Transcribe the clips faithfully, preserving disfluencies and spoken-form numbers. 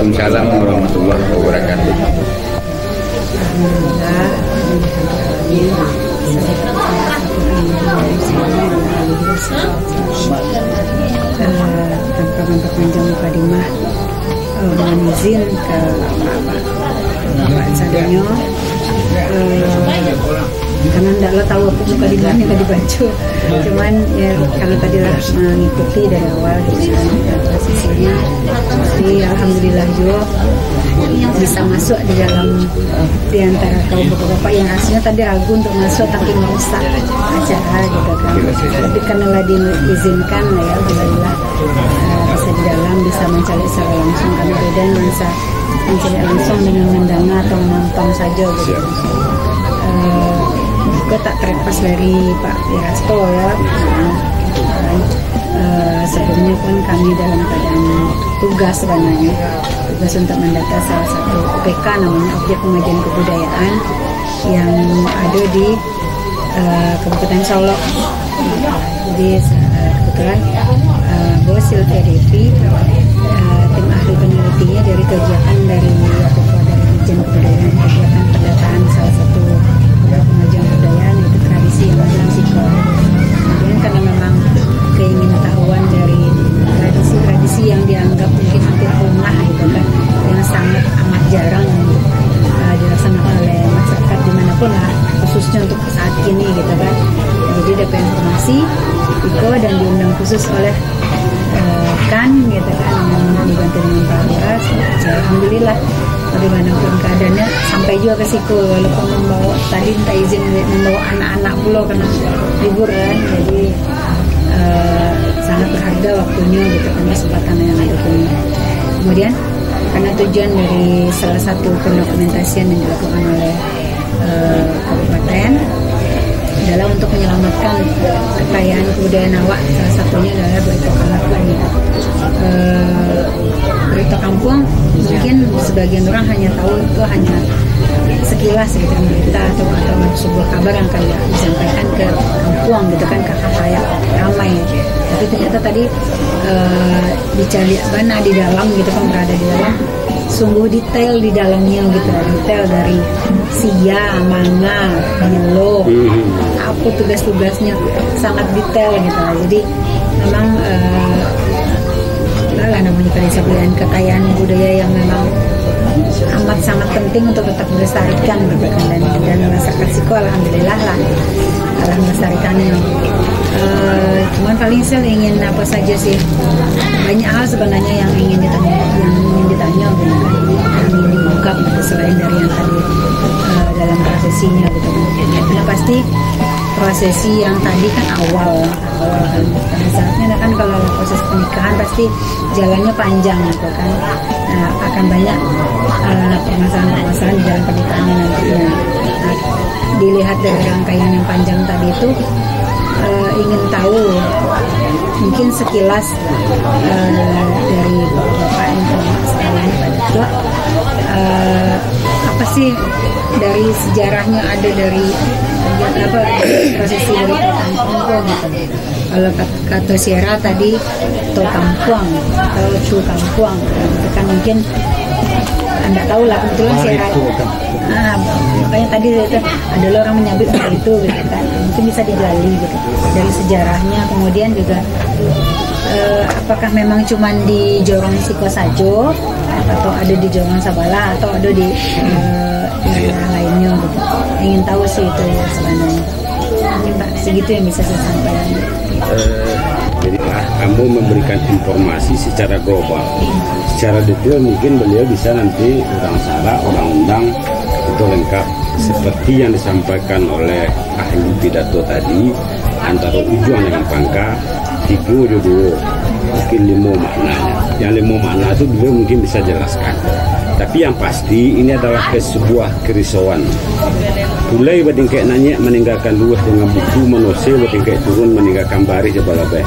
Assalamualaikum warahmatullahi wabarakatuh. Eh, tanpa memperpanjang mukadimah, eh, mohon izin ke Bapak, Bapak sadonyo, eh, karena ndak lo tahu apa mukadimahnya tadi baca. Cuman, ya, kalau tadi lah mengikuti dari awal gitu kan, posisinya. Jadi, alhamdulillah juga bisa masuk di dalam, di antara kaum bapak-bapak yang aslinya tadi ragu untuk masuk tapi merusak acara gitu kan. Tapi karena lah diizinkan lah ya, alhamdulillah, eh, bisa di dalam, bisa mencari secara langsung karena beda nuansa mencari langsung dengan mendengar atau menonton saja gitu. Eh, juga tak terlepas dari Pak Wirasto ya. Eh, sebelumnya pun kami dalam keadaan tugas sebenarnya. Tugas untuk mendata salah satu O P K namanya Objek Pengajian Kebudayaan yang ada di eh, Kabupaten Solok. Jadi, eh, kebetulan, eh, Bos Sylvia Devi, eh, tim ahli penelitinya dari kegiatan dari, apa, dari Dijen Kebudayaan, kegiatan pendataan salah satu pengajian kebudayaan, yaitu tradisi yang ada di Siko. Kemudian, karena memang keingin tahuan dari tradisi-tradisi yang dianggap mungkin hampir punah gitu kan, yang sangat amat jarang, eh, dilaksanakan oleh masyarakat dimanapun lah, khususnya untuk saat ini gitu kan. Jadi dapat informasi iko dan diundang khusus oleh, eh, kan gitu kan, yang dibantu dengan Pak Lurah. Ya, alhamdulillah, bagaimanapun keadaannya sampai juga ke Siko, walaupun membawa tadi minta izin membawa anak-anak pulo karena libur kan. Jadi, eh, sangat berharga waktunya gitu kan, kesempatan yang ada punya. Kemudian karena tujuan dari salah satu pendokumentasian yang dilakukan oleh eh, kabupaten adalah untuk menyelamatkan kekayaan kebudayaan awak, salah satunya adalah Barito Kampuang. Eh, Barito Kampuang mungkin sebagian orang hanya tahu itu hanya sekilas gitu, berita atau, atau sebuah kabar yang kayak disampaikan ke kampuang gitu kan, ke halayak ramai. Tapi ternyata tadi, eh, dicari bana di dalam gitu kan, berada di dalam, sungguh detail di dalamnya gitu, detail dari sia, manga, bilo, apa tugas-tugasnya, sangat detail gitu. Jadi memang, eh, lah namanya tadi saya bilang, kekayaan budaya yang memang amat sangat penting untuk tetap dilestarikan gitu kan, dan, dan masyarakat Siko alhamdulillah lah, Allah melestarikannya. Eh, cuman paling saya ingin apa saja sih, banyak hal sebenarnya yang ingin ditanya, yang ingin ditanya gitu kan, yang ingin diungkap gitu, selain dari yang tadi, eh, dalam prosesinya gitu kan. Yang pasti prosesi yang tadi kan awal, awal kan, pada saatnya kan kalau proses pernikahan pasti jalannya panjang gitu kan. Nah, akan banyak, eh, permasalahan-permasalahan di dalam pernikahannya nantinya. Nah, dilihat dari rangkaian yang panjang tadi itu, eh, ingin tahu mungkin sekilas, eh, dari bapak-bapak yang sekalian pada tua, eh, apa sih dari sejarahnya ada dari apa prosesi dari Tampung gitu. Kalau kat-, kata Sierra tadi, to kampuang, atau cu kampuang, gitu kan, mungkin anda tahu lah, kebetulan Sierra. Ah, makanya tadi saya kata, ada orang menyebut begitu, gitu kan. Mungkin bisa digali, gitu. Dari sejarahnya, kemudian juga, eh, apakah memang cuma di Jorong Siko sajo, atau ada di Jorong Sabalah, atau ada di, eh, daerah lainnya, gitu. Ingin tahu sih itu sebenarnya. Mungkin, Pak, segitu yang bisa saya sampaikan. Eh, jadi, ah, ambo memberikan informasi secara global. Secara detail mungkin beliau bisa nanti urang sarak, urang undang, itu lengkap. Seperti yang disampaikan oleh ahli pidato tadi, antara ujuang dengan pangka, tigo jo duo, mungkin limo maknanya. Yang limo makna tu beliau mungkin bisa jelaskan. Tapi yang pasti, ini adalah ke-, sebuah kerisauan. Pulai batingkek naiak maninggakan luweh dengan buku, manose batingkek turun maninggakan barih jo balabeh.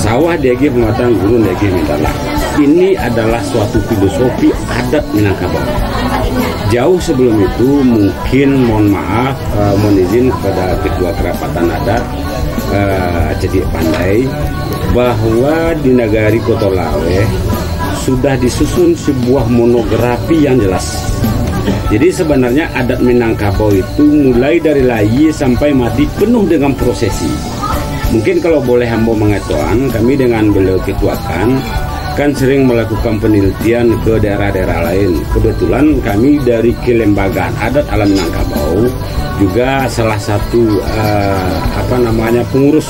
Sawah diagiah pamatang, gurun diagiah mintalah. Ini adalah suatu filosofi adat Minangkabau. Jauh sebelum itu, mungkin, mohon maaf, eh, mohon izin kepada ketua kerapatan adat, eh, Cadiak Pandai, bahwa di nagari Koto Laweh, sudah disusun sebuah monografi yang jelas. Jadi, sebenarnya adat Minangkabau itu mulai dari lahir sampai mati penuh dengan prosesi. Mungkin kalau boleh ambo mengatakan, kami dengan beliau ketuakan kan sering melakukan penelitian ke daerah-daerah lain. Kebetulan kami dari Kelembagaan Adat Alam Minangkabau juga salah satu, eh, apa namanya, pengurus.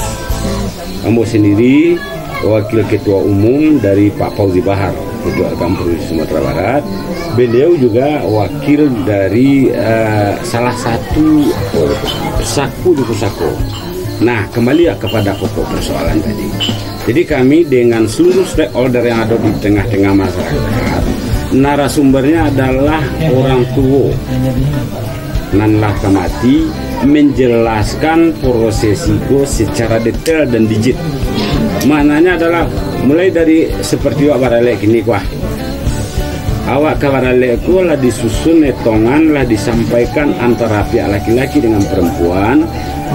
Ambo sendiri wakil ketua umum dari Pak Fauzi Bahar, Ketua Rukun Provinsi Sumatera Barat. Beliau juga wakil dari, eh, salah satu, eh, saku di pusako. Nah, kembali ya kepada pokok persoalan tadi. Jadi, kami dengan seluruh stakeholder yang ada di tengah-tengah masyarakat, narasumbernya adalah orang tua nan lah ka mati, menjelaskan prosesi ko secara detail dan digit. Maknanya adalah mulai dari seperti awak baralek kini ko ah. Awak ka baralek ko lah disusun etongan, lah disampaikan antara pihak laki-laki dengan perempuan.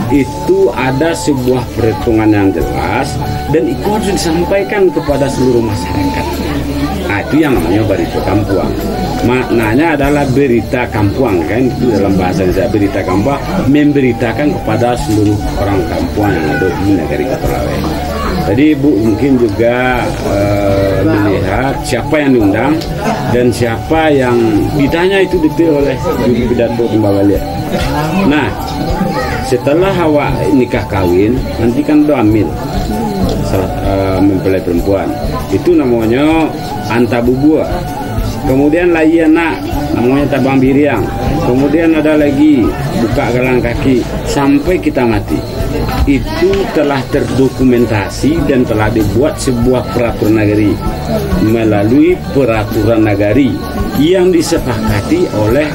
Itu ada sebuah perhitungan yang jelas, dan itu harus disampaikan kepada seluruh masyarakat. Ah, itu yang namanya barito kampuang. Maknanya adalah berita kampuang, kan? Itu dalam bahasa Indonesia, berita kampuang, memberitakan kepada seluruh orang kampuang yang ada di Nagari Koto Laweh. Jadi, Ibu mungkin juga, eh, melihat siapa yang diundang dan siapa yang ditanya, itu detail oleh juru pidato timbal baliak. Nah, setelah awak nikah kawin, nanti kan ado amil, salah, eh, mempelai perempuan. Itu namanya anta bubua. Kemudian lahia anak, namanya tabang biriang. Kemudian ada lagi buka galang kaki sampai kita mati. Itu telah terdokumentasi dan telah dibuat sebuah peraturan nagari melalui peraturan nagari yang disepakati oleh,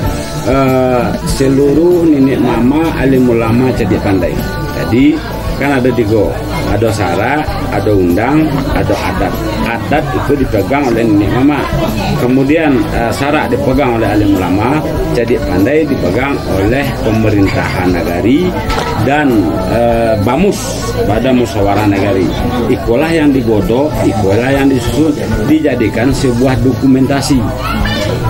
eh, seluruh niniak mamak, alim ulama, cadiak pandai. Jadi, kan ada tiga, ada sarak, ada undang, ada adat. Adat itu dipegang oleh niniak mamak. Kemudian, eh, sarak dipegang oleh alim ulama, cadiak pandai dipegang oleh pemerintahan nagari dan, eh, bamus, Badan Musyawarah Nagari. Ikolah yang digodok, ikolah yang disusun, dijadikan sebuah dokumentasi.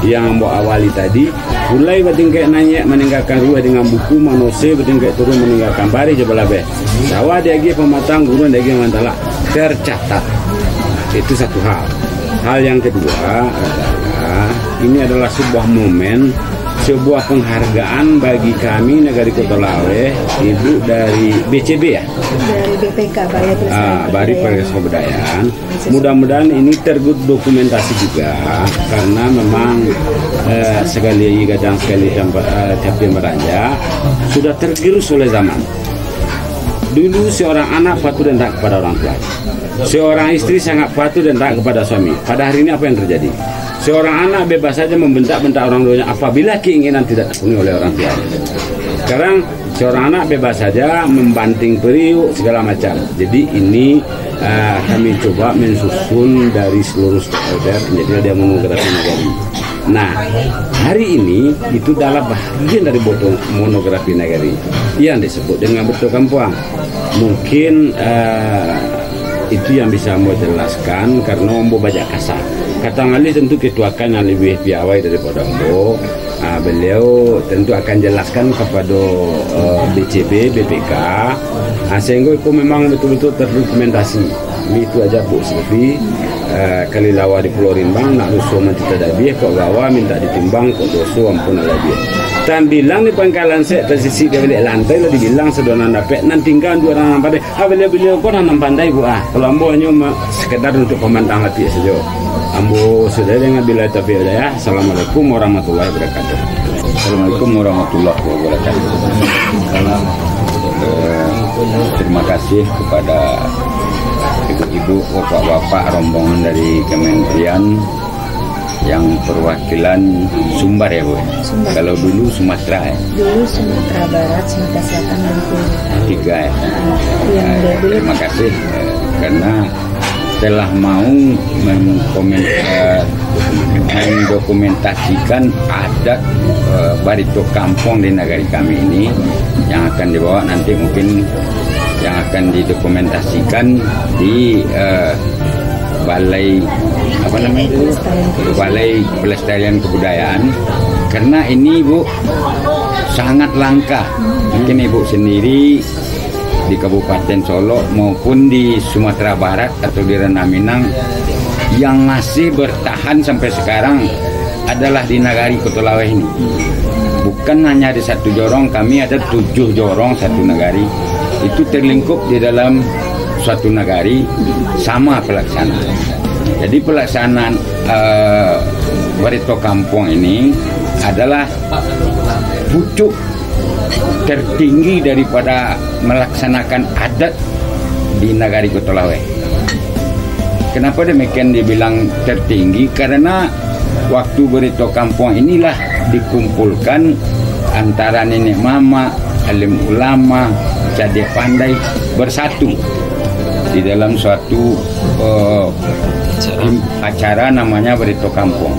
Yang ambo awali tadi, Ulai batingkek naiak maninggakan ruah dengan buku, manose batingkek turun maninggakan barih jo balabeh. Sawah diagiah pamatang, guruan diagiah mantalak. Tercatat. Itu satu hal. Hal yang kedua adalah, ini adalah sebuah momen, sebuah penghargaan bagi kami Nagari Koto Laweh, Ibu dari B C B ya? Dari B P K, Balai Pelestarian Ah, Bari Kebudayaan. Pelestarian Kebudayaan. Mudah-mudahan ini terdokumentasi juga, karena memang, eh, sekali gadang sekali campa-, eh, capek beranjak, sudah tergerus oleh zaman. Dulu seorang anak patuh dan taat kepada orang tua. Seorang istri sangat patuh dan taat kepada suami. Pada hari ini apa yang terjadi? Seorang anak bebas saja membentak-bentak orang tuanya apabila keinginan tidak terpenuhi oleh orang tua. Sekarang seorang anak bebas saja membanting periuk segala macam. Jadi ini, ah, kami coba mensusun dari seluruh stakeholder, jadi ada monografi nagari. Nah, hari ini itu adalah bahagian dari boto-, monografi nagari yang disebut dengan boto kampuang. Mungkin, ah, itu yang bisa ambo jelaskan, karena ambo bajak kasa. Kato ngalih tentu ketuakan yang lebih piawai daripada ambo. Ah, beliau tentu akan jelaskan kepada, eh, B C B, B P K. Ah, sehingga itu memang betul-betul terdokumentasi. Ini itu aja, Bu Silvi. Eh, kalilawa di Pulau Rimbang, nak ruso mancita dabih, kok gawa minta ditimbang, kok doso ampun alah bieh. Tambilang di pangkalan sek, tasisik di bilik lantai, lah dibilang sadonan dapek, nan tingga dua urang nan pandai. Ah, baliau-baliau ko nan pandai, Bu, ah. Kalau ambo hanyo ma-, sekedar untuk pamantang latiah sajo. Ambo sudahi dengan billahi taufiq wal hidayah. Assalamualaikum warahmatullahi wabarakatuh. Assalamualaikum warahmatullahi wabarakatuh. Eh, terima kasih kepada ibu-ibu, bapak-bapak, rombongan dari kementerian yang perwakilan Sumbar ya, Bu? Sumbar. Kalau dulu Sumatera ya? Dulu Sumatera Barat, Sumatera Selatan, Bengkulu. Tiga ya? Yang Eh, dulu. Terima kasih, eh, karena telah mau mengkomen-, eh, mendokumentasikan adat, eh, barito kampuang di nagari kami ini yang akan dibawa nanti mungkin yang akan didokumentasikan di, eh, balai apa Balai Pelestarian Kebudayaan, karena ini, Bu, sangat langka. Mungkin Ibu sendiri di Kabupaten Solok maupun di Sumatera Barat atau di Rendah Minang yang masih bertahan sampai sekarang adalah di Nagari Koto Laweh ini. Bukan hanya di satu jorong, kami ada tujuh jorong satu nagari. Itu terlingkup di dalam suatu nagari, sama pelaksanaan. Jadi pelaksanaan, eh, Barito Kampuang ini adalah pucuk tertinggi daripada melaksanakan adat di Nagari Koto Laweh. Kenapa demikian dibilang tertinggi? Karena waktu Barito Kampuang inilah dikumpulkan antara nenek mamak, alim ulama, cadiak pandai bersatu di dalam suatu, eh, acara namanya Barito Kampuang.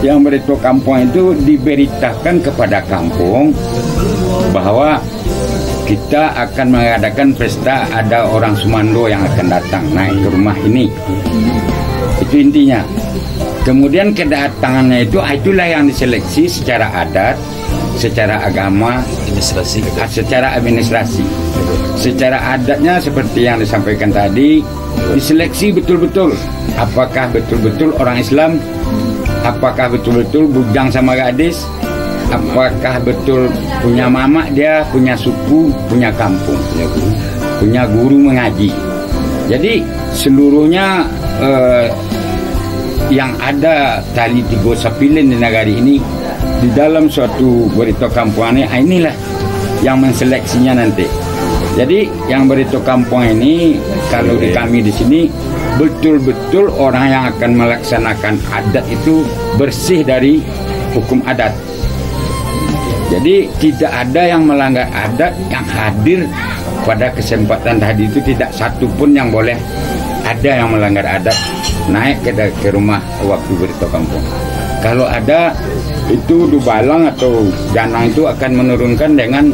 Yang Barito Kampuang itu diberitakan kepada kampung bahwa kita akan mengadakan pesta, ada orang sumando yang akan datang naik ke rumah ini. Itu intinya. Kemudian kedatangannya itu, ah, itulah yang diseleksi secara adat, secara agama, administrasi. Ah, secara administrasi. Secara adatnya seperti yang disampaikan tadi, diseleksi betul-betul. Apakah betul-betul orang Islam? Apakah betul-betul bujang sama gadis? Apakah betul punya mamak dia, punya suku, punya kampung, punya guru mengaji? Jadi, seluruhnya, eh, yang ada tali tigo sapilin di nagari ini, di dalam suatu Barito Kampuang ini, ah, inilah yang menseleksinya nanti. Jadi, yang Barito Kampuang ini, kalau di kami di sini, betul-betul orang yang akan melaksanakan adat itu bersih dari hukum adat. Jadi, tidak ada yang melanggar adat yang hadir pada kesempatan tadi itu, tidak satu pun yang boleh ada yang melanggar adat naik ke da-, ke rumah waktu Barito Kampuang. Kalau ada, itu dubalang atau janang itu akan menurunkan dengan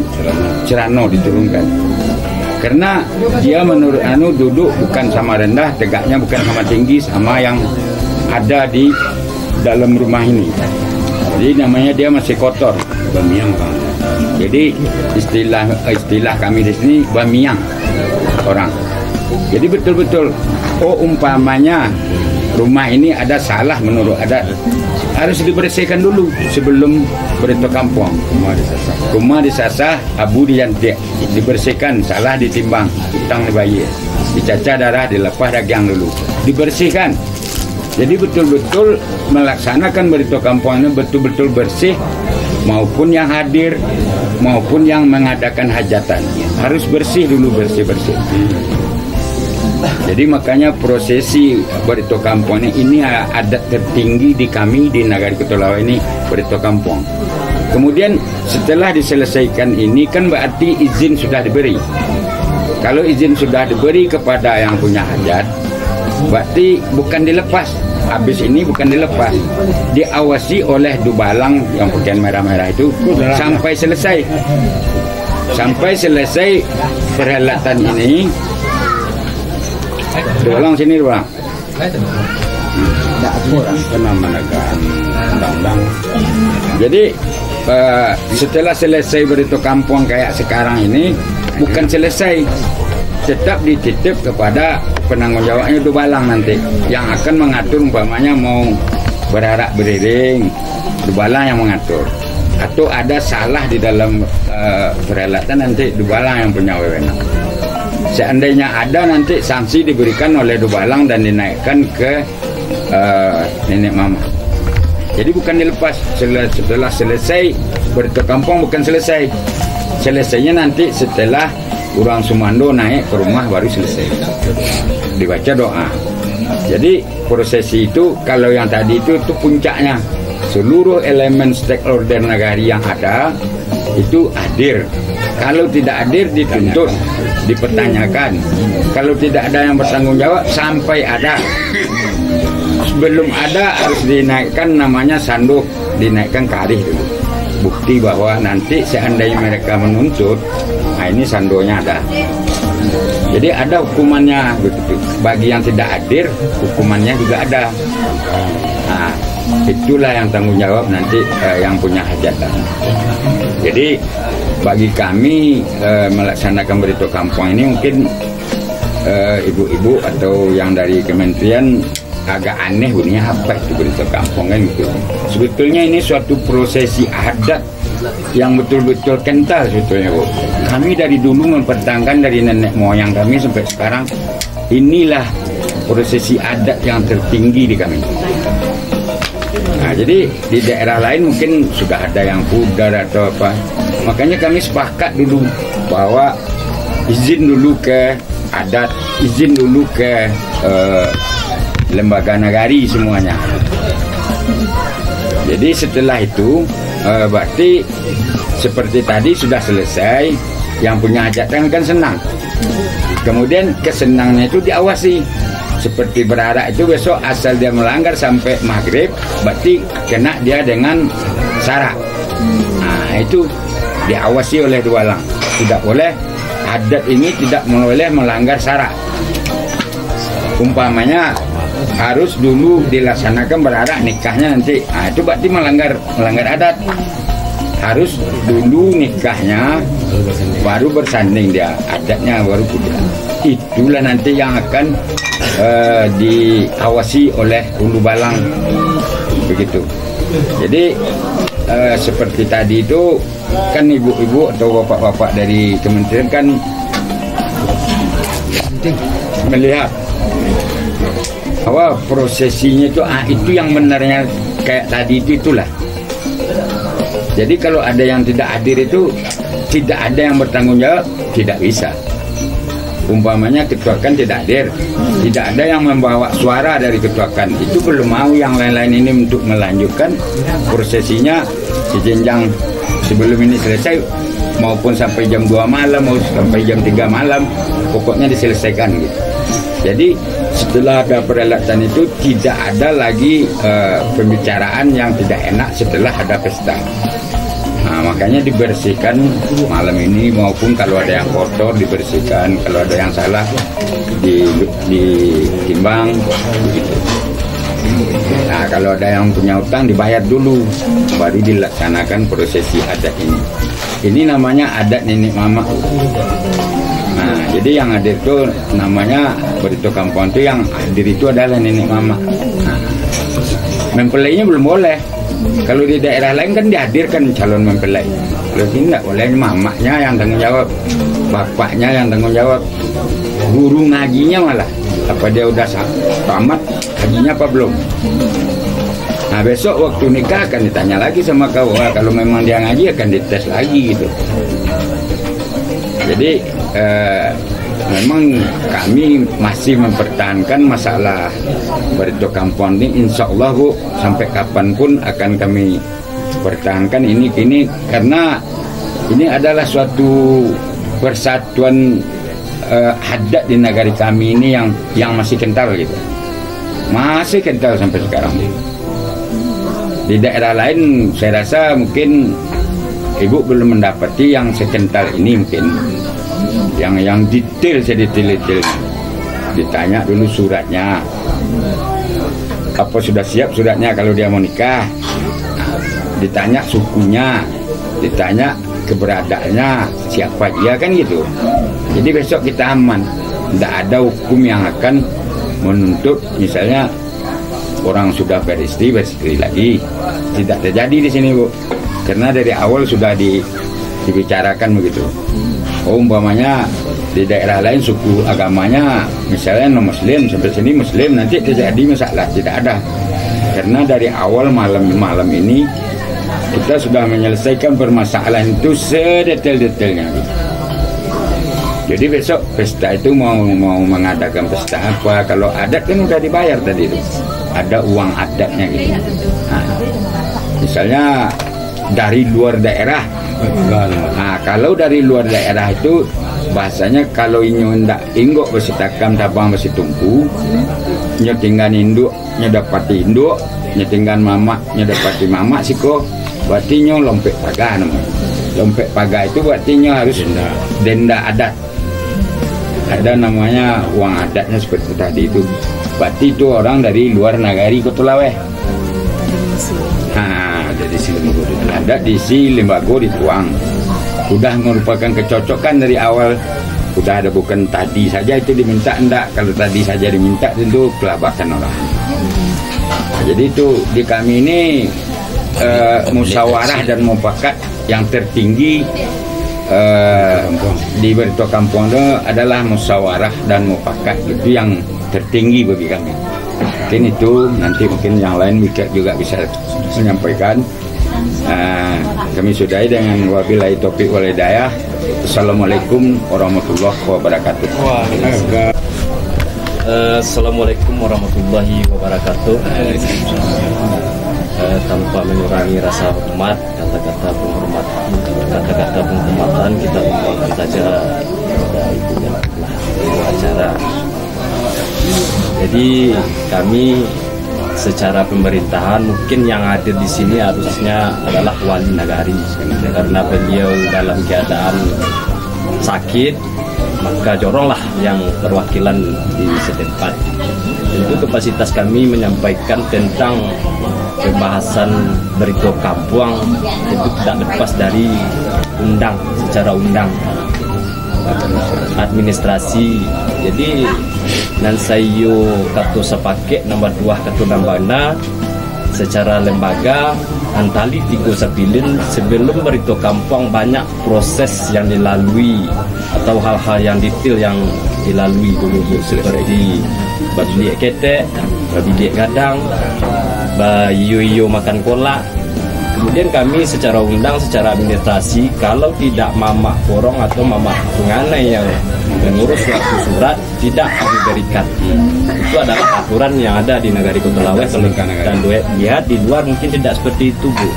celano diturunkan. Karena dia menurut anu duduk bukan sama rendah, tegaknya bukan sama tinggi sama yang ada di dalam rumah ini. Jadi namanya dia masih kotor, bamiang, Bang. Jadi istilah, istilah kami di sini bamiang orang. Jadi betul-betul, oh, umpamanya rumah ini ada salah menurut adat, harus dibersihkan dulu sebelum Barito Kampuang. Rumah disasah, abu dijantiak, dibersihkan, salah ditimbang, utang dibayar, dicacah darah, dilepas dagiang dulu, dibersihkan. Jadi betul-betul melaksanakan Barito Kampuang ini betul-betul bersih, maupun yang hadir, maupun yang mengadakan hajatan. Harus bersih dulu, bersih-bersih. Jadi makanya prosesi Barito Kampuang ini, ini adat tertinggi di kami di Nagari Koto Laweh ini, Barito Kampuang. Kemudian setelah diselesaikan ini kan berarti izin sudah diberi. Kalau izin sudah diberi kepada yang punya hajat, berarti bukan dilepas. Habis ini bukan dilepas. Diawasi oleh dubalang yang pakaian merah-merah itu sampai selesai. Sampai selesai perhelatan ini. Dubalang sini, dubalang. Kena menegak undang-undang. Jadi, eh, setelah selesai Barito Kampuang kayak sekarang ini, bukan selesai, tetap dititip kepada penanggung jawabnya dubalang nanti, yang akan mengatur, umpamanya mau bararak beriring, dubalang yang mengatur. Atau ada salah di dalam, eh, perhelatan, nanti dubalang yang punya wewenang. Seandainya ada, nanti sanksi diberikan oleh dubalang dan dinaikkan ke, eh, nenek mamak. Jadi bukan dilepas sele-, setelah selesai Barito Kampuang, bukan selesai. Selesainya nanti setelah urang sumando naik ke rumah, baru selesai. Dibaca doa. Jadi prosesi itu, kalau yang tadi itu, itu puncaknya. Seluruh elemen stakeholder nagari yang ada itu hadir. Kalau tidak hadir, dituntut, dipertanyakan. Kalau tidak ada yang bertanggung jawab, sampai ada. Sebelum ada, harus dinaikkan namanya sando, dinaikkan karih dulu. Bukti bahwa nanti seandainya mereka menuntut, nah, ini sandonya ada. Jadi ada hukumannya begitu. Bagi yang tidak hadir, hukumannya juga ada. Nah, itulah yang tanggung jawab nanti, eh, yang punya hajatan. Jadi bagi kami, eh, melaksanakan berita kampung ini mungkin, eh, ibu-ibu atau yang dari kementerian agak aneh bunyinya, apa itu berita kampung kan gitu. Sebetulnya ini suatu prosesi adat yang betul-betul kental sebetulnya, Bu. Kami dari dulu mempertahankan dari nenek moyang kami sampai sekarang, inilah prosesi adat yang tertinggi di kami. Nah, jadi di daerah lain mungkin sudah ada yang pudar atau apa. Makanya kami sepakat dulu bahwa izin dulu ke adat, izin dulu ke, eh, lembaga nagari semuanya. Jadi setelah itu, eh, berarti seperti tadi sudah selesai, yang punya hajatan kan senang. Kemudian kesenangannya itu diawasi. Seperti berarak itu besok asal dia melanggar sampai maghrib, berarti kena dia dengan sarak. Nah, itu diawasi oleh dualang. Tidak boleh, adat ini tidak boleh melanggar sarak. Umpamanya harus dulu dilaksanakan berarak nikahnya nanti. Nah, itu berarti melanggar, melanggar adat. Harus dulu nikahnya, baru bersanding dia, adatnya baru pulang. Itulah nanti yang akan, eh, diawasi oleh ulu balang, begitu. Jadi, eh, seperti tadi itu, kan ibu-ibu atau bapak-bapak dari kementerian kan melihat bahwa prosesinya itu, ah, itu yang benarnya kayak tadi itu, itulah. Jadi kalau ada yang tidak hadir itu, tidak ada yang bertanggung jawab, tidak bisa. Umpamanya ketua kan tidak hadir, tidak ada yang membawa suara dari ketua kan, itu belum mau yang lain-lain ini untuk melanjutkan prosesinya di jenjang sebelum ini selesai, maupun sampai jam dua malam, mau sampai jam tiga malam, pokoknya diselesaikan gitu. Jadi setelah ada peralatan itu, tidak ada lagi, eh, pembicaraan yang tidak enak setelah ada pesta. Nah, makanya dibersihkan malam ini, maupun kalau ada yang kotor dibersihkan, kalau ada yang salah di, ditimbang, begitu. Nah, kalau ada yang punya utang dibayar dulu, baru dilaksanakan prosesi adat ini. Ini namanya adat nenek mamak. Nah, jadi yang hadir tu namanya berita kampung tu, yang hadir itu adalah nenek mamak. Nah, mempelainya belum boleh. Kalau di daerah lain kan dihadirkan calon mempelai. Kalau sini ndak boleh, mamaknya yang tanggung jawab, bapaknya yang tanggung jawab. Guru ngajinya malah, apa dia udah sa-, tamat hajinya apa belum? Nah, besok waktu nikah akan ditanya lagi sama kau. Wah, kalau memang dia ngaji, akan dites lagi gitu. Jadi, eh, memang kami masih mempertahankan masalah berita kampung ini, insya Allah, Bu, sampai kapan pun akan kami pertahankan ini, ini karena ini adalah suatu persatuan, eh, adat di negeri kami ini yang, yang masih kental gitu. Masih kental sampai sekarang. Di daerah lain, saya rasa mungkin ibu belum mendapati yang sekental ini mungkin. Yang, yang detail, sedetail-detailnya. Ditanya dulu suratnya. Apa sudah siap suratnya kalau dia mau nikah? Ditanya sukunya, ditanya keberadaannya, siapa dia, kan gitu. Jadi besok kita aman. Tidak ada hukum yang akan menuntut, misalnya orang sudah beristri, beristri lagi. Tidak terjadi di sini, Bu. Karena dari awal sudah di-, dibicarakan begitu. Oh, umpamanya di daerah lain suku agamanya, misalnya non muslim, sampai sini muslim, nanti terjadi masalah, tidak ada. Karena dari awal malam, malam ini kita sudah menyelesaikan permasalahan itu sedetail-detailnya. Jadi besok pesta itu mau, mau mengadakan pesta apa, kalau adat kan udah dibayar tadi itu. Ada uang adatnya gitu. Nah, misalnya dari luar daerah. Nah, kalau dari luar daerah itu, bahasanya kalau inyo ndak inggok basitakam, tabang basitumpu, inyo tinggan induak, nyo dapati induak, nyo tinggan mamak, nyo dapati mamak siko, berarti nyo lompek paga namonyo. Lompek paga itu berarti nyo harus denda, denda adat. Ada namanya uang adatnya seperti tadi itu. Berarti itu orang dari luar nagari Kota Laweh. Ha, ada di si Limbago dituang. Ada di si Limbago dituang. Sudah merupakan kecocokan dari awal. Sudah ada, bukan tadi saja itu diminta, ndak. Kalau tadi saja diminta, tentu kelabakan orang. Nah, jadi itu di kami ini, eh, musyawarah dan mufakat yang tertinggi, eh, di Barito Kampuang tu adalah musyawarah dan mufakat. Itu yang tertinggi bagi kami. Mungkin itu, nanti mungkin yang lain juga, juga bisa menyampaikan. Ah, kami sudahi dengan wabillahi taufik wal hidayah. Assalamualaikum warahmatullahi wabarakatuh. Eh, Assalamualaikum warahmatullahi wabarakatuh. Eh, tanpa mengurangi rasa hormat, kata-kata penghormatan, kata-kata penghormatan kita tumpahkan saja kepada ibu yang telah membawa acara. Jadi kami secara pemerintahan mungkin yang hadir di sini harusnya adalah wali nagari. Karena beliau dalam keadaan sakit, maka joronglah yang perwakilan di setempat. Tentu kapasitas kami menyampaikan tentang pembahasan Barito Kampuang itu tidak lepas dari undang, secara undang administrasi. Jadi, nan saiyo kato sapakek, nan baduah kato nan bana, secara lembaga, antali tigo sapilin, sebelum Barito Kampuang banyak proses yang dilalui atau hal-hal yang detail yang dilalui dulu, seperti babiliak ketek, babiliak gadang, baiyo-iyo makan kolak. Kemudian kami secara undang, secara administrasi, kalau tidak mamak korong atau mamak panganai yang mengurus suatu surat, tidak diberikan. Itu adalah aturan yang ada di Nagari Kota Laweh. Kalau kita lihat di luar mungkin tidak seperti itu, Bu.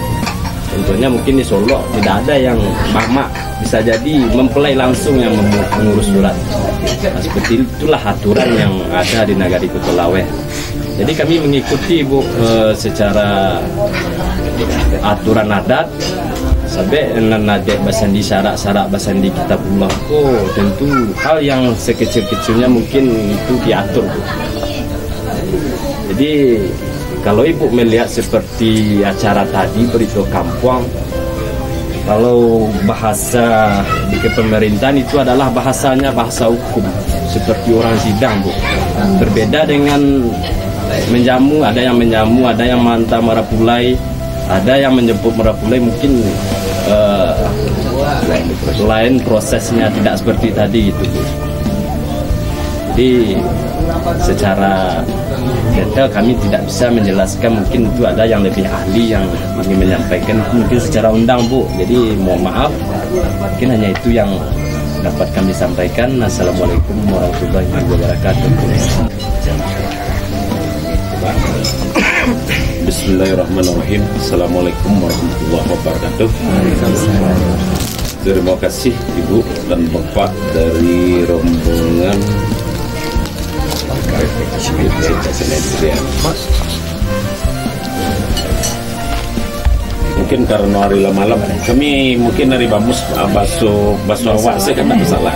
Contohnya mungkin di Solok tidak ada yang mamak, bisa jadi mempelai langsung yang memu- mengurus surat. Nah, seperti itulah aturan yang ada di Nagari Kota Laweh. Jadi kami mengikuti, Bu, eh, secara aturan adat, sampai nan adat basandi syarak, syarak basandi kitabullah ko, tentu hal yang sekecil-kecilnya mungkin itu diatur, Bu. Jadi kalau Ibu melihat seperti acara tadi, Barito Kampuang, kalau bahasa di kepemerintahan itu adalah bahasanya bahasa hukum, seperti orang sidang, Bu. Berbeda dengan menjamu, ada yang menjamu, ada yang manta marapulai, ada yang menjemput marapulai, mungkin eh, lain prosesnya, tidak seperti tadi itu, Bu. Jadi secara detail kami tidak bisa menjelaskan, mungkin itu ada yang lebih ahli yang ingin menyampaikan, mungkin secara undang, Bu. Jadi mohon maaf, mungkin hanya itu yang dapat kami sampaikan. Assalamualaikum warahmatullahi wabarakatuh. Bismillahirrahmanirrahim. Assalamualaikum warahmatullahi wabarakatuh. Terima kasih Ibu dan Bapak dari rombongan. Mungkin karena hari lah malam, kami mungkin dari Bamus, ah, baso baso awak saya kan tak salah.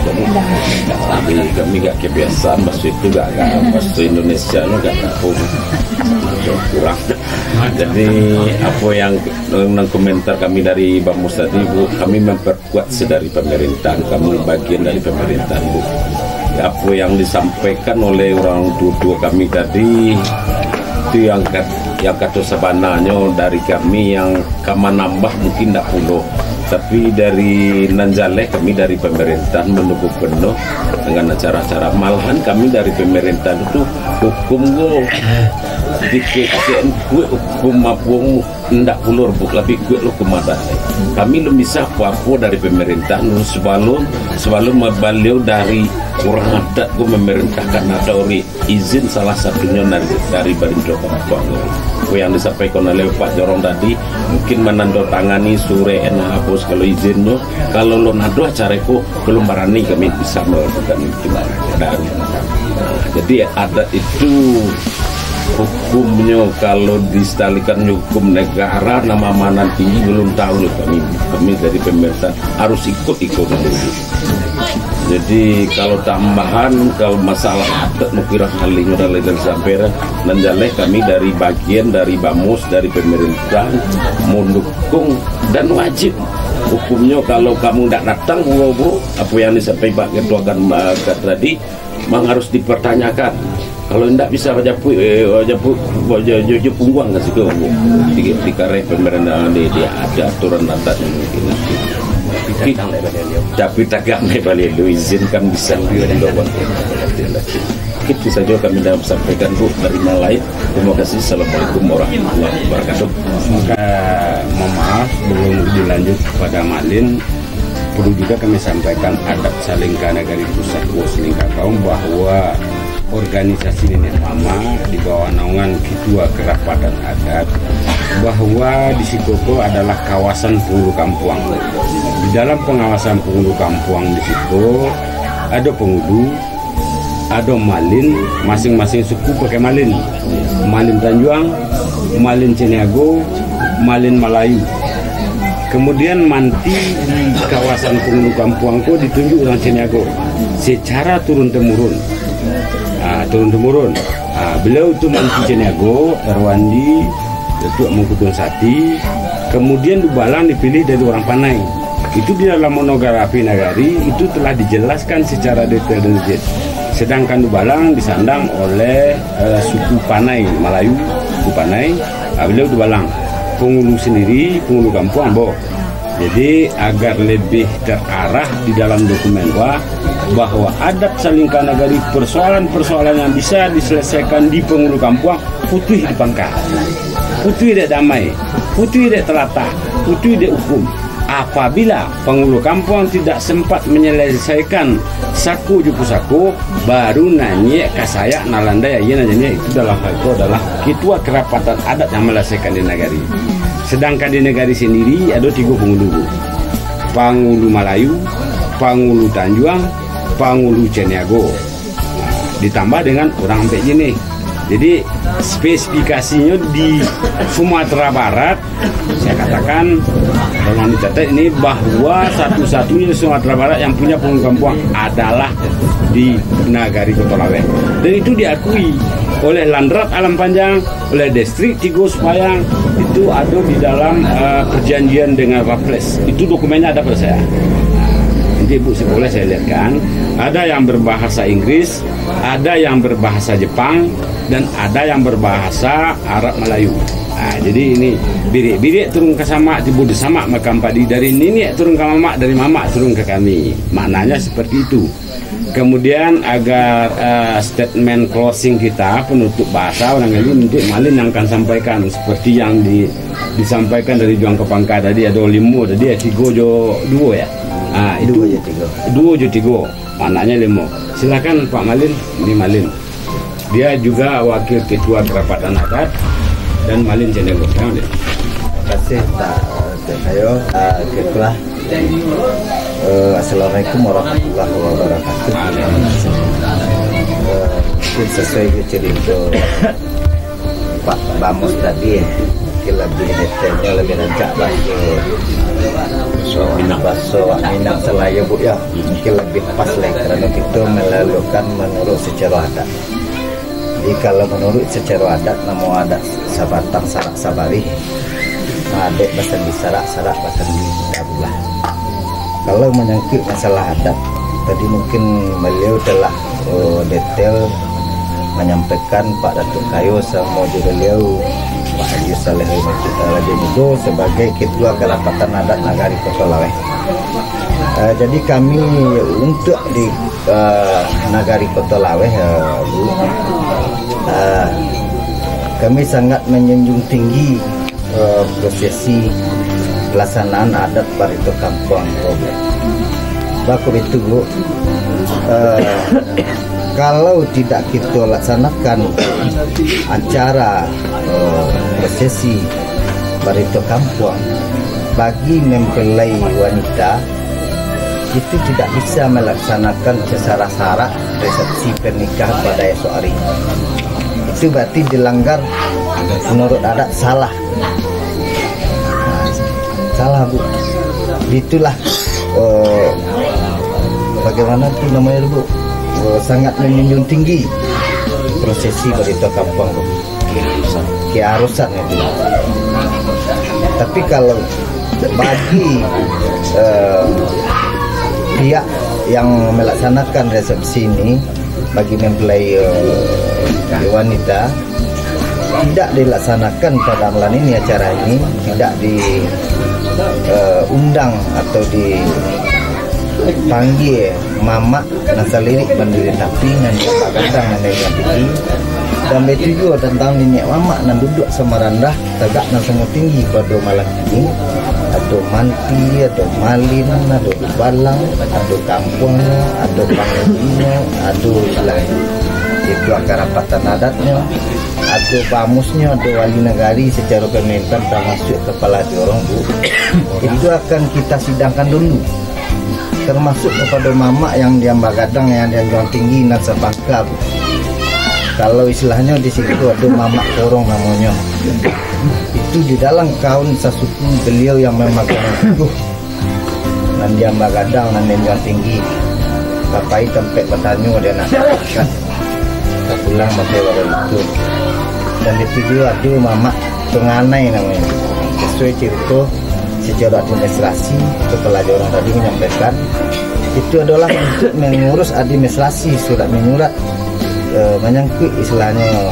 Jadi kami gak kebiasaan baso itu, gak, gak baso Indonesia lo gak tahu. Kurang. Jadi apa yang, yang komentar kami dari Bamus tadi, Bu, kami memperkuat sedari pemerintahan, kami bagian dari pemerintahan, Bu. Apa yang disampaikan oleh orang tua-tua kami tadi, itu yang kat- yang kato sabananyo dari kami yang ka manambah mungkin ndak pulo. Tapi dari nan jaleh kami dari pemerintahan mandukung penuh dengan acara-acara. Malahan kami dari pemerintahan itu hukum ko dikecekan kuek hukum apo ndak pulo, Bu, lebih kuek lo hukum adat. Kami lum bisa apo-apo dari pemerintahan dulu sabalum, sabalum baliau dari urang adat ko memerintahkan atau ri- izin salah satunyo dari, dari Barito Kampuang. Ko yang disampaikan oleh Pak Jorong tadi, mungkin manandatangani surek nah apo sagalo izinnyo. Kalau lon ado acara ko, belum barani kami bisa melakukan itu. Dan, nah, jadi adat itu hukumnyo kalau distalihkan hukum negara, nan ma nan tinggi belum tahu kami. Kami dari pemerintah harus ikut-ikut dulu. Jadi, kalau tambahan, kalau masalah adat, mungkin alih modal dari sampai, nan jaleh kami dari bagian dari Bamus, dari pemerintah, mendukung dan wajib hukumnya. Kalau kamu ndak datang, Bu, Bu, apa yang disampaikan Pak Ketua kan, eh, tadi, memang harus dipertanyakan. Kalau ndak bisa bajapuik, eh, bajapuik, baja-, jo, jo pungguang ka situ, Bu. Di, di kareh pemerintah, di, di ada aturan adat yang mungkin. Tapi tagang dek baliau, izinkan bisa. Itu saja kami dapat sampaikan, Bu, dari Malai. Terima kasih. Assalamualaikum warahmatullahi wabarakatuh. Maka, mohon maaf, sebelum dilanjut kepada Malin, perlu juga kami sampaikan adat Salingka Nagari Pusako Salingka Kaum, bahwa organisasi niniak mamak di bawah naungan Ketua Kerapatan Adat, bahwa di siko ko adalah kawasan penghulu kampuang. Di dalam pengawasan penghulu kampuang di siko, ado penghulu, ado malin, masing-masing suku pakai malin. Malin Tanjuang, malin Caniago, malin Malayu. Kemudian manti di kawasan penghulu kampuang ko ditunjuk urang Caniago secara turun-temurun. Ah, turun-temurun. Ah, beliau tu manti Caniago, Erwandi, Datuak Mangkutun Sati, kemudian dubalang dipilih dari urang Panai. Itu di dalam monografi nagari, itu telah dijelaskan secara detail dan rigid. Sedangkan dubalang disandang oleh, eh, suku Panai, Malayu, suku Panai, ah, beliau dubalang. Penghulu sendiri, penghulu kampuang, ambo. Jadi, agar lebih terarah di dalam dokumen, bahwa adat Salingka Nagari, persoalan-persoalan yang bisa diselesaikan di penghulu kampuang, putuih di pangka. Putuih dek damai, putuih dek talatah, putuih dek hukum. Apabila penghulu kampuang tidak sempat menyelesaikan sako jo pusako, baru naiak ka sayak nan landai, aia nan janiah, itu dalam hal itu adalah ketua kerapatan adat yang menyelesaikan di nagari. Sedangkan di nagari sendiri ado tigo pangulu, Bu. Pangulu Malayu, pangulu Tanjuang, pangulu Caniago. Ditambah dengan urang ampek jinih. Jadi, spesifikasinyo di Sumatera Barat, saya katakan, tolong dicatat ini, bahwa satu-satunya di Sumatera Barat yang punya pangulu kampuang adalah di Nagari Koto Laweh. Dan itu diakui oleh Landrat Alam Panjang, oleh Distrik Tigo Sipayang, itu ado di dalam, eh, perjanjian dengan Raffles. Itu dokumennya ada pada saya. Nanti Ibu boleh saya lihatkan. Ada yang berbahasa Inggris, ada yang berbahasa Jepang, dan ada yang berbahasa Arab Melayu. Ah, jadi ini biriak-biriak turun ka samak, tibo di samak makam padi, dari niniak turun ka mamak, dari mamak turun ka kami. Maknanya seperti itu. Kemudian agar, eh, statement closing kita, penutup bahasa, barangkali nanti Malin yang akan sampaikan, seperti yang di-, disampaikan dari Juang Kapangka tadi, ado limo tadi, ya, tigo jo duo, ya? Ah, itu duo jo tigo. Duo jo tigo, maknanya limo. Silakan, Pak Malin, ini Malin. Dia juga wakil ketua kerapatan adat dan Malin Caniago. Terima kasih, Pak Cahyo. Ah, ketua. Eh, Assalamualaikum warahmatullahi wabarakatuh. Eh, mungkin sesuai jo cerita Pak Bamus tadi, eh, mungkin lebih detailnya, lebih rancak bahasa, bahasa Minang Salaya, Bu, ya. Mungkin lebih pas lah, karena kita melalukan menurut secara adat. Jadi, kalau menurut secara adat, namo adat sabatang sarak sabarih, adat basandi sarak, sarak basandi dabulah. Kalau menyangkut masalah adat, tadi mungkin beliau telah, eh, detail menyampaikan Pak Datuk Kayo sama jo beliau, Pak Haji Saleh Raja Mudo sebagai Ketua Kerapatan Adat Nagari Koto Laweh. Eh, jadi kami untuk di, eh, Nagari Koto Laweh, eh, Bu, eh, kami sangat menjunjung tinggi, eh, prosesi pelaksanaan adat barito kampuang, Bu. Bako itu, Bu, eh, kalau tidak kita laksanakan acara, eh, prosesi barito kampuang, bagi mempelai wanita itu tidak bisa melaksanakan secara sarak resepsi pernikahan pada esok hari. Itu berarti dilanggar menurut adat, salah. Salah, Bu. Itulah, eh, Bagaimana tu namanya tu, Bu? Eh, sangat menjunjung tinggi prosesi barito kampuang tu. Keharusan itu. Tapi kalau bagi, eh, pihak yang melaksanakan resepsi ini, bagi mempelai, eh, wanita, tidak dilaksanakan pada malam ini, acara ini tidak di, eh, undang atau dipanggie mamak nan salirik bandiri tapi nan diambagadang nan dari tinggi, dan batujuah tantang niniak mamak nan duduak samarandah tagak nan samo tinggi pado malam kini. Ado manti, ado malin, ado dubalang, ado kampuangnyo, ado pangulunyo, ado wilayah. Itu akan rapatan adatnyo, ado bamusnyo, ado wali nagari secara pemerintahan, tamasuak kapalo jorong, Bu. Itu akan kita sidangkan dulu. Tamasuak kapado mamak yang diambagadang, yang dianjuang tinggi, nan sapangka, Bu. Kalau istilahnyo di situ ado mamak korong namonyo. Itu di dalam kaum sasuku beliau yang memegang teguh. Nan diambagadang, nan dianjuang tinggi. Tapai tampek batanyo dia nak. Tapulang pakai barang itu. Dan di situ ado mamak Tunganai namonyo. Sasuai carito secara administrasi, kapalo jorong tadi manyampaikan, itu adolah untuk mangurus administrasi surat manyurat, eh, manyangkuik istilahnyo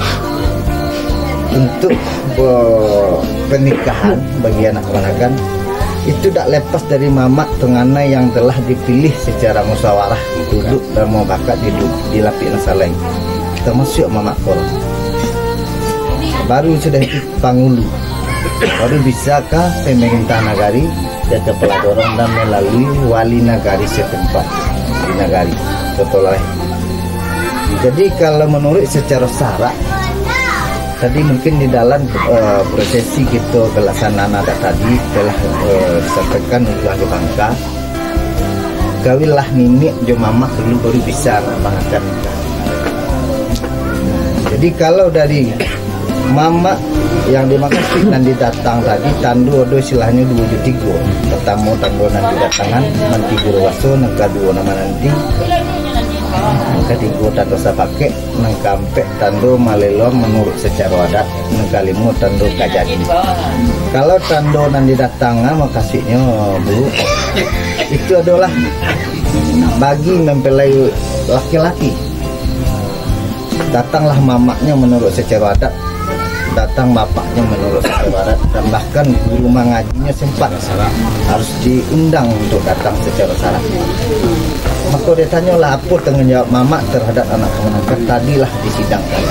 untuk, eh, pernikahan bagi anak kamanakan. Itu dak lepas dari mamak Tunganai yang telah dipilih secara musyawarah, duduk dan mufakat di, di lapik nan salai, tamasuak mamak korong. Baru sudah itu pangulu, baru bisa ka pemerintah nagari, ka kapalo jorong dan malalui wali nagari setempat di nagari Koto Laweh. Jadi, kalau manuruik sacaro syarak, tadi mungkin di dalam, eh, prosesi kito kalaksanaan adat tadi, telah, eh, disampaikan untuak ahli bangka, kawinlah niniak jo mamak dulu, baru bisa anak kamanakan. Jadi, kalau dari mamak yang dimakasuik nan didatang tadi, tando ado istilahnyo duo jo tigo. Partamo, tando nan didatangan, manti guru baso, nan kaduo nan mananti, nan katigo tando sapakek, nan kaampek tando malelo manuruik sacaro adat, nan kalimo tando kajadi. Kalau tando nan didatangan, makasuiknyo, Bu, itu adolah bagi mempelai laki-laki. Datanglah mamaknyo manuruik sacaro adat, datang bapaknyo manuruik sacaro adat, dan bahkan guru mangajinyo sempat harus diundang untuk datang sacaro syarak. Mako ditanyolah, apo tanggung jawab mamak tarhadap anak kamanakan, tadilah disidangkan.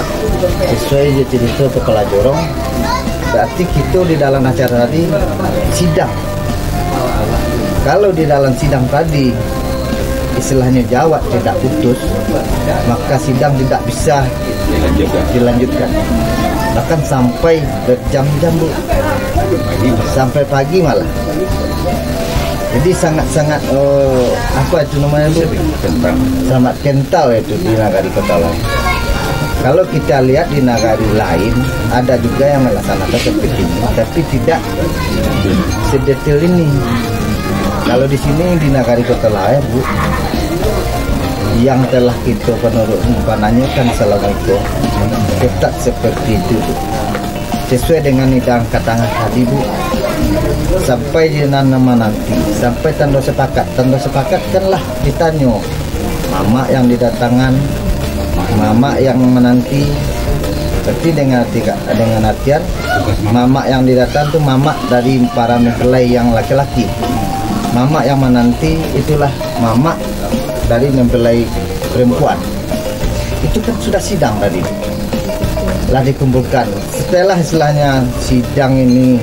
Sasuai jo carito kapalo jorong, berarti kito di dalam acara tadi sidang. Kalau di dalam sidang tadi, istilahnyo jawab tidak putus, maka sidang tidak bisa dilanjutkan. Bahkan sampai berjam-jam, Bu. Sampai pagi malah. Jadi, sangat-sangat, eh, apa itu namanya, Bu? Sangat kental itu di nagari Koto Laweh. Kalau kita lihat di nagari lain, ada juga yang melaksanakan seperti ini, tapi tidak sedetail ini. Kalau di sini, di nagari Koto Laweh, Bu, yang telah kita penurut pananyakan selama itu, tetap seperti itu, Bu. Sasuai dengan sidang katangah tadi, Bu, sampai di nan mananti, sampai tando sapakat. Tando sapakat kan lah ditanyo mamak yang didatangan, mamak yang mananti. Berarti dengan arti, dengan artian, mamak yang didatang tu mamak dari para mempelai yang laki-laki. Mamak yang mananti itulah mamak dari mempelai perempuan. Itu kan sudah sidang tadi. Lah dikumpulkan. Setelah istilahnyo sidang ini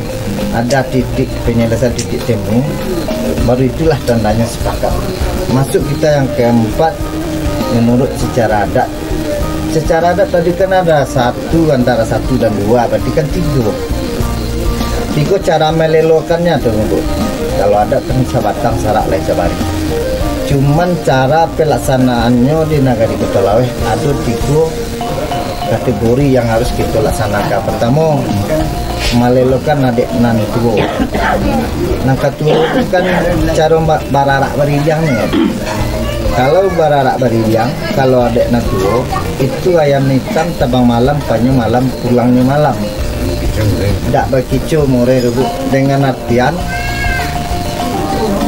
ada titik penyelesaian titik temu, baru itulah tandanya sepakat. Masuk kita yang keempat, menurut secara adat. Secara adat tadi kan ada satu, antara satu dan dua, berarti kan tigo. Tigo cara malelokannya tu, Bu. Kalau adat kan sabatang sarak lai sabarih. Cuman cara pelaksanaannyo di Nagari Koto Laweh ado tigo kategori yang harus kito laksanakan. Partamo, malelokan adek nan tuo. Nan katuo tu kan caro ba-, bararak bariliang ni. Kalau bararak baridiang, kalau adaik nan tuo, itu ayam itam tabang malam, panyo malam, pulangnyo malam. Dak bakicau murai tu, Bu. Dengan artian,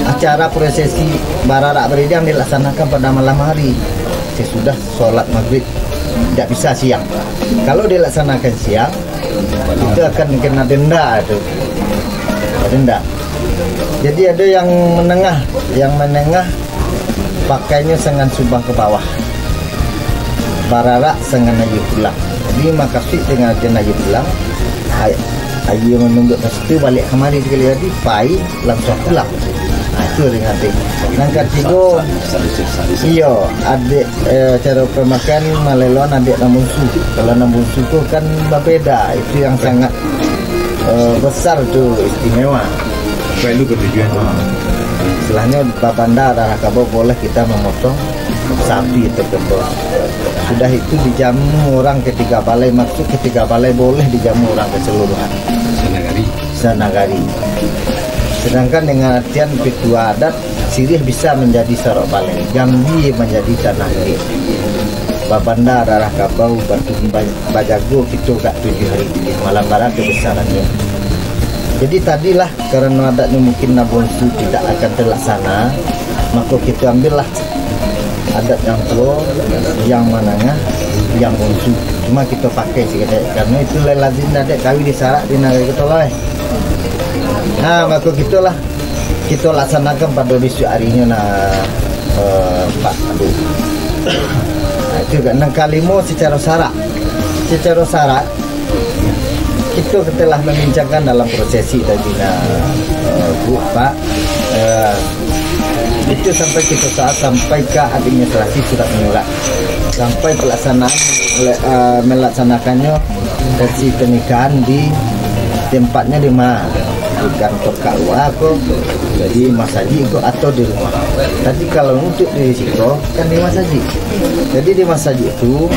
acara prosesi bararak baridiang dilaksanakan pada malam hari, sesudah sholat maghrib. Dak bisa siang. Kalau dilaksanakan siang, itu akan kena denda tu. Denda. Jadi ada yang menengah, yang menengah pakainyo sangan subang ke bawah. Bararak sangan ayie pulang. Jadi makasuik dengan artian ayie pulang, ay-, ayie manunjuak ka situ, baliak kamari sakali lagi, pai, langsuang pulang. Nah, itu dengan arti. Nan katigo, iyo, adaik, eh, caro pamakan malelon adaik nan bunsu. Kalau nan bunsu tu kan babeda, itu yang sangat, eh, besar tu istimewa. Perlu ketujuan. Ha. Istilahnya babanda darah kabau boleh kita memotong sapi atau kerbau. Sudah itu dijamu orang ketiga balai, maksud ketiga balai boleh dijamu orang keseluruhan. Sanagari. Sanagari. Sedangkan dengan artian petua adat, siriah bisa manjadi sarak balai, gambia manjadi tanah adat. Babanda darah kabau, batu ba-, bajago kito gak tujuah hari, malam bararak tu besarannyo. Jadi tadilah, karano adatnyo mungkin nan bunsu tidak akan terlaksana, mako kito ambillah adat yang tuo, yang manangah, yang bunsu. Cuma kito pakai saketek, karano itu lai lazim adaik kawin di sarak di nagari kito lai. Nah, mako kitolah, kito laksanakan pado bisuak arinyo nah, eh, Pak Adu. Nah, itu kan. Nan kalimo, secara sarak. Secara sarak, kito telah membincangkan dalam prosesi tadi nah, eh, Bu, Pak. Eh, itu sampai kito saat sampai ka administrasi surat menyurat. Sampai pelaksanaan, le-, eh, melaksanakannya resepsi pernikahan di tempatnya di ma, di kantor K U A ko, di masajik ko, atau di rumah. Tapi kalau untuk di siko, kan di masajik. Jadi di masajik tu,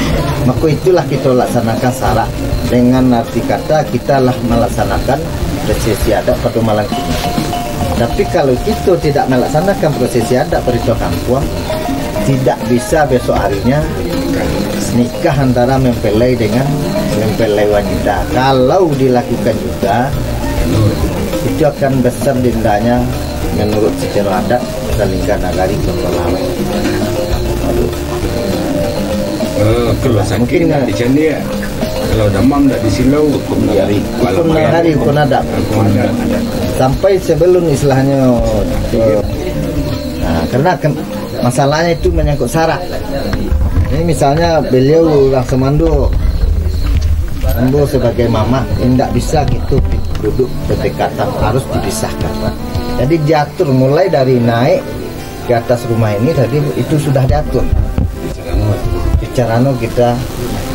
mako itulah kito laksanakan sarak, dengan arti kata kito lah melaksanakan prosesi adat pado malam kini. Tapi kalau kito tidak melaksanakan prosesi adat pado kampuang, tidak bisa besok harinya nikah antara mempelai dengan mempelai wanita. Kalau dilakukan juga, itu akan besar dendanya menurut secara adat Salingka Nagari Kota Laweh. Aduh. Eh, kalau sakit mungkin nak dicandiak. Kalau damam dak disilau, hukum nagari. Hukum nagari, hukum adat. Hukum adat. Sampai sebelum istilahnya, eh, nah, karena ken-, masalahnya itu menyangkut sarak. Ini misalnya beliau urang sumando, ambo sebagai mamak, indak bisa gitu duduk berdekatan, harus dipisahkan. Jadi diatur mulai dari naik ke atas rumah ini tadi itu sudah diatur. Carano kita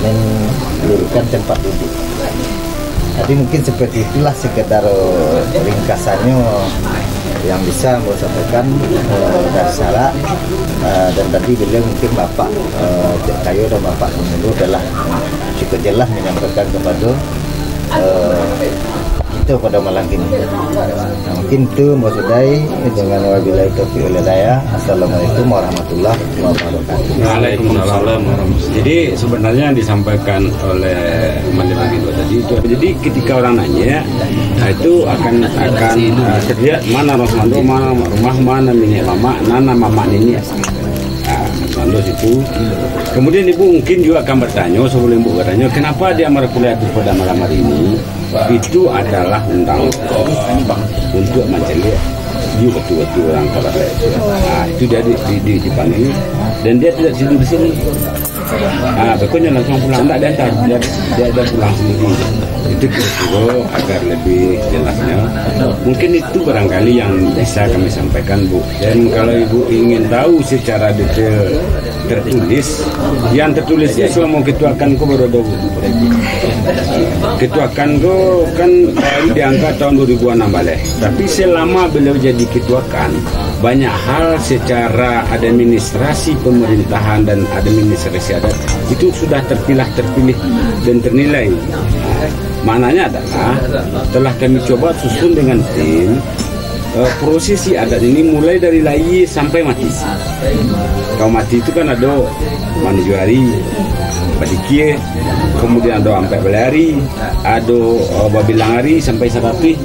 mendirikan tempat duduk. Jadi mungkin seperti itulah sekedar, eh, ringkasannya yang bisa ambo sampaikan, eh, dari sarak, eh, dan tadi beliau mungkin Bapak, eh, Cek Kayo dan Bapak Gubernur telah cukup jelas menyampaikan kepada, eh, kita pada malam kini. Nah, mungkin itu, Mbah Sudai, dengan wabillahi taufiq wal hidayah. Assalamualaikum warahmatullahi wabarakatuh. Waalaikumsalam warahmatullahi. Jadi, sebenarnya yang disampaikan oleh Malik Bang Indo tadi itu, jadi ketika orang nanya, nah, itu akan, akan, eh, terlihat mana rumah, mana rumah, mana niniak mamak, mana mamak niniak. Nah, lalu situ. Kemudian ibu mungkin juga akan bertanya, sebelum ibu bertanya, kenapa dia marapulai pada malam hari ini? Itu adalah undang untuk mancaliak view betul-betul orang Kalabai. Nah, itu dia di, di, di, dipanggil dan dia tidak tidur di sini. Ah, pokoknya langsung pulang, tak diantar. Dia, dia, dia pulang sendiri. Itu kira-kira agar lebih jelasnya. Mungkin itu barangkali yang bisa kami sampaikan, Bu. Dan kalau Ibu ingin tahu secara detail tertulis, yang tertulis itu selama ketuakan ko baru ada, Bu. Ketuakan ko kan baru diangkat tahun dua ribu enam baleh. Tapi selama beliau jadi ketuakan, banyak hal secara administrasi pemerintahan dan administrasi adat itu sudah terpilah terpilih dan ternilai. Maknanya adalah telah kami coba susun dengan tim Eh, prosesi adat ini mulai dari lahia sampai mati. Kalau mati itu kan ado manujuah ari, badikia, kemudian ado ampek balai ari, ado, eh, babilang ari sampai saratuih.